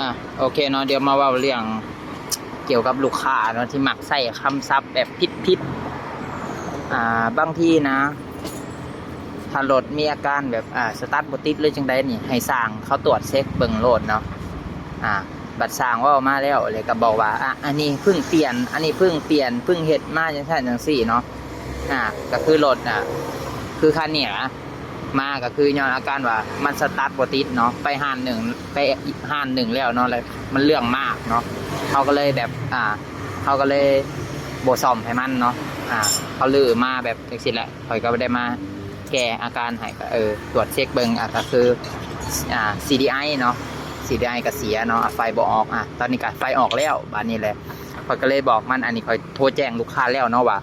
ອ່ະ ໂອເຄເນາະ ດຽວມາເວົ້າເລື່ອງກ່ຽວກັບລູກຄ້າເນາະ ທີ່ມັກໃຊ້ຄຳສັບແບບຜິດໆ ອ່າ ບາງທີນະ ຖ້າລົດມີອາການແບບ ອ່າ ສະຕາດບໍ່ຕິດ ຫຼື ຈັ່ງໃດນີ້ ໃຫ້ຊ່າງເຂົາຕວດເຊັກເບິ່ງໂລດເນາະ. ອ່າ ບັດຊ່າງເວົ້າມາແລ້ວ ແລ້ວກໍບອກວ່າ ອ່າ ອັນນີ້ເພິ່ງປ່ຽນ ອັນນີ້ເພິ່ງປ່ຽນ ເພິ່ງເຮັດມາ ຈັ່ງຊັ້ນຈັ່ງຊີ້ເນາະ. ອ່າ ກໍຄືລົດ ອ່າ ຄືຄັນນີ້ລະ ມາກໍຄືຍ້ອນອາການວ່າມັນສະຕາດບໍ່ຕິດເນາະ ໄປຮ້ານໜຶ່ງ ໄປຮ້ານໜຶ່ງແລ້ວເນາະ ແລ້ວມັນເລື່ອງມາກເນາະ ເຂົາກໍເລີຍແບບ ອ່າ ເຂົາກໍເລີຍບໍ່ສ້ອມໃຫ້ມັນເນາະ. ອ່າ ເຂົາລືມາແບບຈັ່ງຊີ້ແຫຼະ ຂ້ອຍກໍໄດ້ມາແກ້ອາການໃຫ້ ກໍ ເອີ ຕວດເຊັກເບິ່ງ ອ່າ ກໍຄື ອ່າ ຊີດີໄອເນາະ ຊີດີໄອກໍເສຍເນາະ ອ່າ ໄຟບໍ່ອອກ. ອ່າ ຕອນນີ້ກໍໄຟອອກແລ້ວ ບາດນີ້ແຫຼະ ຂ້ອຍກໍເລີຍບອກມັນ ອັນນີ້ຂ້ອຍໂທແຈ້ງລູກຄ້າແລ້ວເນາະວ່າ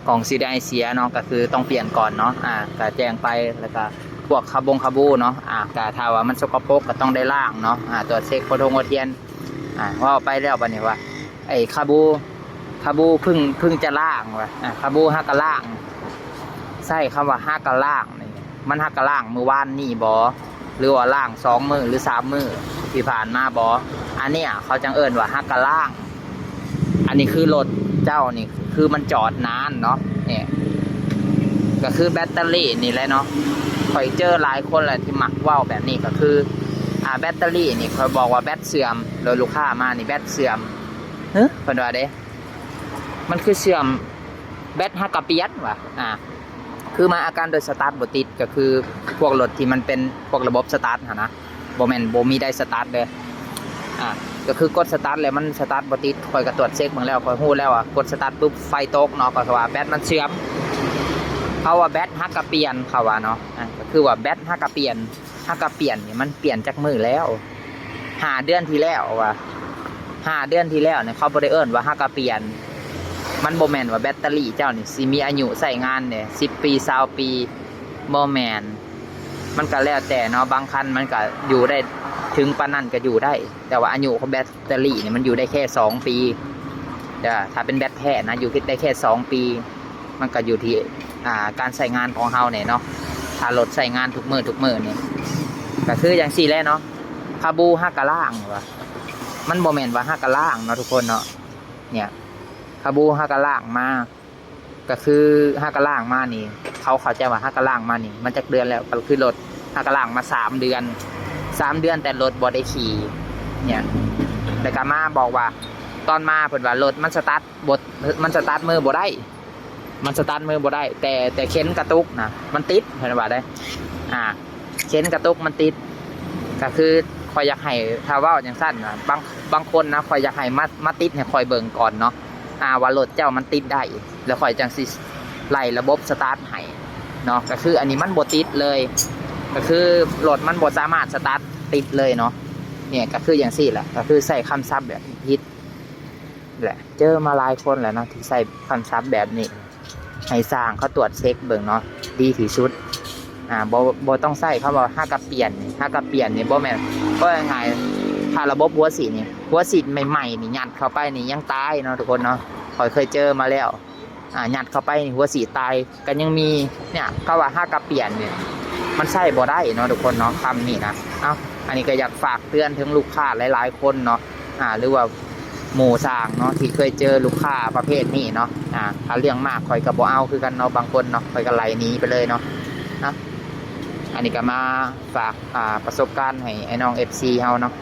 ກ່ອງຊີດີໄອເສຍເນາະ ກໍຄືຕ້ອງປ່ຽນກ່ອນເນາະ. ອ່າ ກໍແຈ້ງໄປ ແລ້ວກໍພວກຄາບົງຄາບູເນາະ ອ່າ ກໍຖ້າວ່າມັນສົກກະປົກກໍຕ້ອງໄດ້ລ້າງເນາະ. ອ່າ ຕວດເຊັກໂຄທົ່ງຫົວທຽນ. ອ່າ ເວົ້າໄປແລ້ວ ບາດນີ້ວ່າ ໄອ້ຄາບູ ຄາບູເພິ່ງ ເພິ່ງຈະລ້າງວ່າ ອ່າ ຄາບູຫາກະລ້າງ ໃຊ້ຄຳວ່າຫາກະລ້າງນີ້ ມັນຫາກະລ້າງມື້ວານນີ້ບໍ ຫຼືວ່າລ້າງສອງມື້ ຫຼື ສາມມື້ທີ່ຜ່ານມາບໍ? ອັນເນີ້ຍເຂົາຈັ່ງເອີ້ນວ່າຫາກະລ້າງ. ອັນນີ້ຄືລົດເຈົ້ານີ້ ຄືມັນຈອດນານເນາະ ນີ້ ກໍຄືແບັດເຕີຣີນີ້ແຫຼະເນາະ. ຂ້ອຍເຈີຫຼາຍຄົນແຫຼະທີ່ມັກເວົ້າແບບນີ້ ກໍຄື ອ່າ ແບັດເຕີຣີນີ້ ຂ້ອຍບອກວ່າແບັດເສື່ອມ ໂດຍລູກຄ້າມານີ້ ແບັດເສື່ອມ ຫຶ ເພິ່ນວ່າເດ້ ມັນຄືເສື່ອມ ແບັດຫາກະປ່ຽນວ່າ ອ່າ ຄືມາອາການໂດຍສະຕາດບໍ່ຕິດ ກໍຄືພວກລົດທີ່ມັນເປັນພວກລະບົບສະຕາດຫັ້ນນະ ບໍ່ແມ່ນບໍ່ມີໄດ້ສະຕາດເດີ້. ອ່າ ກໍຄືກົດສະຕາດແລ້ວມັນສະຕາດບໍ່ຕິດ ຂ້ອຍກໍຕວດເຊັກເບິ່ງແລ້ວ ຂ້ອຍຮູ້ແລ້ວວ່າກົດສະຕາດປຸບໄຟຕົກເນາະ ກໍຄືວ່າແບັດມັນເສື່ອມ ເຂົາວ່າແບັດຫາກະປ່ຽນ ເຂົາວ່າເນາະ. ອ່າ ກໍຄືວ່າແບັດຫາກະປ່ຽນ ຫາກະປ່ຽນນີ້ມັນປ່ຽນຈັກມື້ແລ້ວ? ຫ້າເດືອນທີ່ແລ້ວວ່າ ຫ້າເດືອນທີ່ແລ້ວນີ້ ເຂົາບໍ່ໄດ້ເອີ້ນວ່າຫາກະປ່ຽນ. ມັນບໍ່ແມ່ນວ່າແບັດເຕີຣີເຈົ້ານີ້ຊິມີອາຍຸໃຊ້ງານເດ້ ສິບປີ ຊາວປີ ບໍ່ແມ່ນ. ມັນກໍແລ້ວແຕ່ເນາະ ບາງຄັນມັນກໍຢູ່ໄດ້ເຖິງປານນັ້ນກໍຢູ່ໄດ້ ແຕ່ວ່າອາຍຸຂອງແບັດເຕີຣີນີ້ມັນຢູ່ໄດ້ແຄ່ສອງປີ. ແຕ່ຖ້າເປັນແບັດແທ້ນະ ຢູ່ໄດ້ແຄ່ສອງປີ. ມັນກໍຢູ່ທີ່ ອ່າ ການໃຊ້ງານຂອງເຮົາແດ່ເນາະ. ຖ້າລົດໃຊ້ງານທຸກມື້ທຸກມື້ນີ້ ກໍຄືຈັ່ງຊີ້ແຫຼະເນາະ ຄາບູຫາກະລ້າງວ່າ ມັນບໍ່ແມ່ນວ່າຫາກະລ້າງເນາະທຸກຄົນເນາະ. ເນີ້ຍ ຄາບູຫາກະລ້າງມາ ກໍຄືຫາກະລ້າງມານີ້ ເຂົາເຂົ້າໃຈວ່າຫາກະລ້າງມານີ້ ມັນຈັກເດືອນແລ້ວ? ກໍຄືລົດຫາກະລ້າງມາສາມເດືອນ ສາມເດືອນແຕ່ລົດບໍ່ໄດ້ຂີ່ ເນີ້ຍ. ແລ້ວກໍມາບອກວ່າ ຕອນມາເພິ່ນວ່າລົດມັນສະຕາດ ບໍ່ ມັນສະຕາດມືບໍ່ໄດ້ ມັນສະຕາດມືບໍ່ໄດ້ ແຕ່ ແຕ່ເຂັນກະຕຸກນະມັນຕິດ ເພິ່ນວ່າເດ້. ອ່າ ເຂັນກະຕຸກມັນຕິດ ກໍຄືຂ້ອຍຢາກໃຫ້ ຖ້າເວົ້າຈັ່ງຊັ້ນນະ ບາງ ບາງຄົນນະ ຂ້ອຍຢາກໃຫ້ມາ ມາຕິດໃຫ້ຂ້ອຍເບິ່ງກ່ອນເນາະ ອ່າ ວ່າລົດເຈົ້າມັນຕິດໄດ້ ແລ້ວຂ້ອຍຈັ່ງຊິໄລ່ລະບົບສະຕາດໃຫ້ເນາະ. ກໍຄືອັນນີ້ມັນບໍ່ຕິດເລີຍ ກໍຄືລົດມັນບໍ່ສາມາດສະຕາດຕິດເລີຍເນາະ. ເນີ້ຍ ກໍຄືຈັ່ງຊີ້ແຫຼະ ກໍຄືໃຊ້ຄຳສັບແບບຜິດ ແຫຼະ ເຈີມາຫຼາຍຄົນແລ້ວເນາະ ທີ່ໃຊ້ຄຳສັບແບບນີ້ ໃຫ້ຊ່າງເຂົາຕວດເຊັກເບິ່ງເນາະ ດີທີ່ສຸດ. ອ່າ ບໍ່ ບໍ່ຕ້ອງໃຊ້ຄຳວ່າຫາກະປ່ຽນ ຫາກະປ່ຽນນີ້ບໍ່ແມ່ນ ເວົ້າງ່າຍໆ ຖ້າລະບົບຫົວສີດນີ້ ຫົວສີດໃໝ່ໆນີ້ ຍັດເຂົ້າໄປນີ້ຍັງຕາຍເນາະທຸກຄົນເນາະ. ຂ້ອຍເຄີຍເຈີມາແລ້ວ ອ່າ ຍັດເຂົ້າໄປນີ້ຫົວສີດຕາຍ ກໍຍັງມີ. ເນີ້ຍ ຄຳວ່າຫາກະປ່ຽນນີ້ ມັນໃຊ້ບໍ່ໄດ້ເນາະທຸກຄົນເນາະ ຄຳນີ້ນະ. ເອົ້າ ອັນນີ້ກໍຢາກຝາກເຕືອນເຖິງລູກຄ້າຫຼາຍໆຄົນເນາະ ອ່າ ຫຼືວ່າໝູ່ຊ່າງເນາະ ທີ່ເຄີຍເຈີລູກຄ້າປະເພດນີ້ເນາະ ອ່າ ຖ້າເລື່ອງມາກຂ້ອຍກໍບໍ່ເອົາຄືກັນເນາະ ບາງຄົນເນາະ ຂ້ອຍກໍໄລ່ໜີໄປເລີຍເນາະ. ອ່າ ອັນນີ້ກໍມາຝາກ ອ່າ ປະສົບການໃຫ້ໄອ້ນ້ອງເອັຟຊີເຮົາເນາະ.